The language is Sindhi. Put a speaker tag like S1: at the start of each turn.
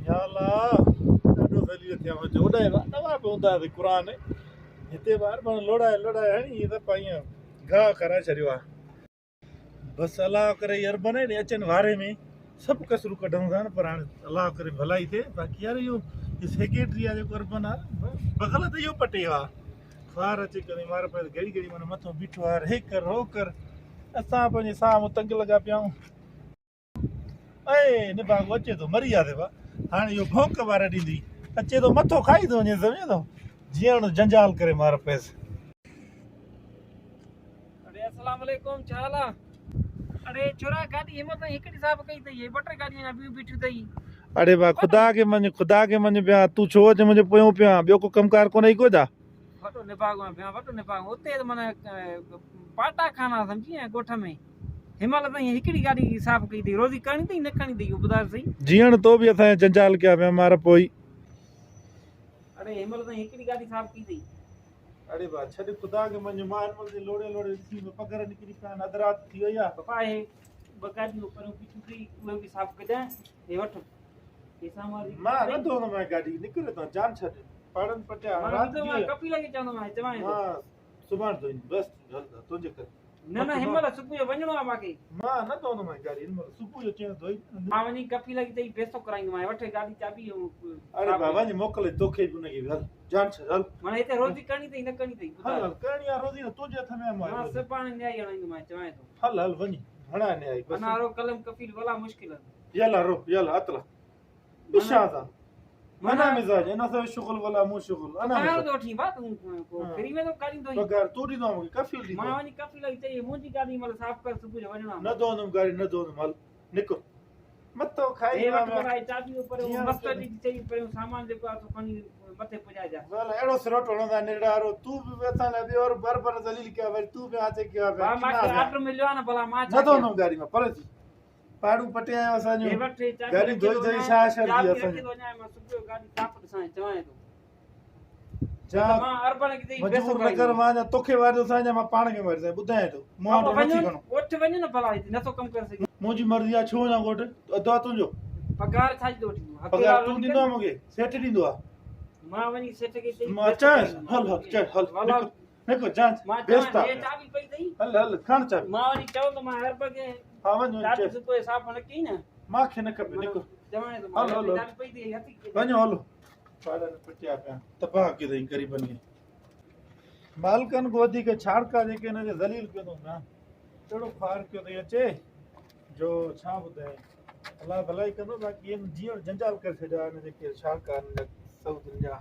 S1: يا الله ڏاڍو ذليل ٿيا آهيون هوڏانهن نوان به هوندا هئاسين قرآن هتي به عربن لوڙائي لوڙائي هڻي ائين صفا ائين گاهه ڪرائي ڇڏيو آهي. بس الله ڪري هي عربن آهن اچن واري ۾ سڀ ڪسرون ڪڍون ٿا پر هاڻي الله ڪري ڀلائي ٿئي باقي يار اهو سيڪريٽري آهي جيڪو عربن آهي بغل ته اهو پٽي آهي خوار اچي ڪري مار پئي گهڙي گهڙي معنيٰ مٿو بيٺو آهي هي ڪر هو ڪر اسان پنهنجي ساهه مان تنگ لڳا پيا آهيون. اي نڀاڳو اچي ٿو مري آ ديوا هاڻي اهو ڀونڪ وار ڏيندي اچي ٿو مٿو کائي ٿو وڃي سمجهين ٿو جيئڻ جنجال ڪري مار پيس.
S2: اڙي السلام عليڪم ڇا حال آ. اڙي ڇورا گاڏي همت تائين هڪڙي صاف ڪئي اٿئي هي ٻه ٽي گاڏيون اڃا ٻيون بيٺيون اٿئي.
S1: اڙي ڀا خدا کي مڃ خدا کي مڃ پيا تون ڇو اچي منهنجي پويون پيو آن ٻيو ڪو ڪم ڪار ڪونهي ڪو ڇا.
S2: وڏو نڀاڳو آهيان ڀيا وڏو نڀاڳو اتي ته معنيٰ پاٽا خانا سمجهي ۽ ڳوٺ ۾ هن مهل تائين هڪڙي گاڏي صاف ڪئي اٿئي روزي ڪرڻي اٿئي نه ڪرڻي اٿئي اهو ٻڌاء ته سهي.
S1: جيئڻ تو به اسان جا جنجال ڪيا پيا مار پوئي.
S2: اڙي هن مهل تائين هڪڙي گاڏي صاف ڪئي اٿئي.
S1: اڙي ڀا ڇڏ خدا کي مڃ مان هن مهل تائين لوڙي لوڙي ڏسين ته پگهر نڪري پيا آهن اڌ رات ٿي وئي آهي.
S2: بابا اهي ٻه گاڏيون پريون بيٺيون اٿئي اهي به صاف ڪجانء هي وٺ هي سامهون واري.
S1: مان نه ڌوئندومانء گاڏي نڪر هتان جان ڇڏ پاڙن پٽيا رات ٿي وئي آهي.
S2: ڪپي لڳي چوندومانء چوانء ٿو.
S1: مان سڀاڻ ڌوئيندس بس هل تنهنجي ڪري.
S2: نه نه هن مهل صبح جو وڃڻو آ مانکي.
S1: مان نه ڌوئندومانء گاڏي هن مهل صبح جو چيائين ڌوئي.
S2: مان وڃي ڪپي لڳي چئي پيسو ڪرائيندومانء وٺ گاڏي چاٻي.
S1: اڙي ڀا وڃ موڪل توکي به ان کي به هل جان ڇڏ هل.
S2: معنيٰ هتي روزي ڪرڻي اٿئي نه ڪرڻي اٿئي
S1: ٻڌاء. هل هل ڪرڻي آ روزي نه تنهنجي هٿ ۾ آ
S2: مان سڀاڻي نيائي هڻائيندومانء چوانء ٿو.
S1: هل هل وڃ هڻاء نيائي بس.
S2: انا رو قلم ڪفيل ولا مشڪل.
S1: يلا رو يلا اطلع. بشاذا انا مزاج انا سوي شغل ولا مو شغل انا
S2: پگهار ٿو وٺين با تون ڪو فري ۾ ٿو گاڏي ڌوئين
S1: پگهار تون ڏيندو مونکي ڪفيل ڏيندو
S2: مان وڃي ڪفيل کي چئي منهنجي گاڏي مل صاف ڪر صبح جو وڃڻو
S1: نه ڌوئندم گاڏي نه ڌوئندم هل نڪر متو کائي
S2: هي وٺ پر آئي چاٻي پر مستر جي چئي پر سامان جيڪو آ سو کڻي مٿي پڄائي جا
S1: ول اهڙو سروٽ هڻندا نرڙا رو تون به اسان لاء ٻيو بر بر ذليل ڪيا وري تون به آچي ڪيا
S2: با مان کي آرڊر مليو آ نه ڀلا مان
S1: نه ڌوئندم گاڏي مان پري ٿي پاڙون پٽي آيو اسان جون گاڏيون ڌوئي ڌوئي شاهه شر ٿي اسان جون. جا مجبور نه ڪر مان جا توکي واريندو سان جا مان پاڻ کي واريندو سان ٻڌايان ٿو مون وٽ نه ٿي گهڻو.
S2: ڳوٺ وڃ نه ڀلا هتي نٿو ڪم ڪري سگهين.
S1: منهنجي مرضي آ ڇو وڃان ڳوٺ اڌ آ تنهنجو.
S2: پگهار ڇا جي ٿو وٺين تون.
S1: پگهار تون ڏيندو آ مونکي سيٺ ڏيندو آ.
S2: مان وڃي سيٺ کي چئي
S1: مان اچان هل هل چل هل نڪر نڪر جان بيستا هل هل کڻ چاٻي.
S2: مان وري چوندومانء هر بگي
S1: ها وڃ وڃ
S2: چاٻي صبح صاف نه ڪئي نه.
S1: مان کي نه کپي نڪر. هل هل وڃو هلو. پاڙن پٽيا پيا تباهه ڪيو اٿئي غريبن کي. مالڪن کان وڌيڪ ڇاڙڪا جيڪي هن کي ذليل ڪيو اٿئون نه اهڙو خوار ڪيو اٿئي اچي جو ڇا ٻڌايان الله ڀلائي ڪندو باقي هن جيئڻ جنجال ڪري ڇڏيو آهي هن جيڪي ڇاڙڪا آهن سعودين جا.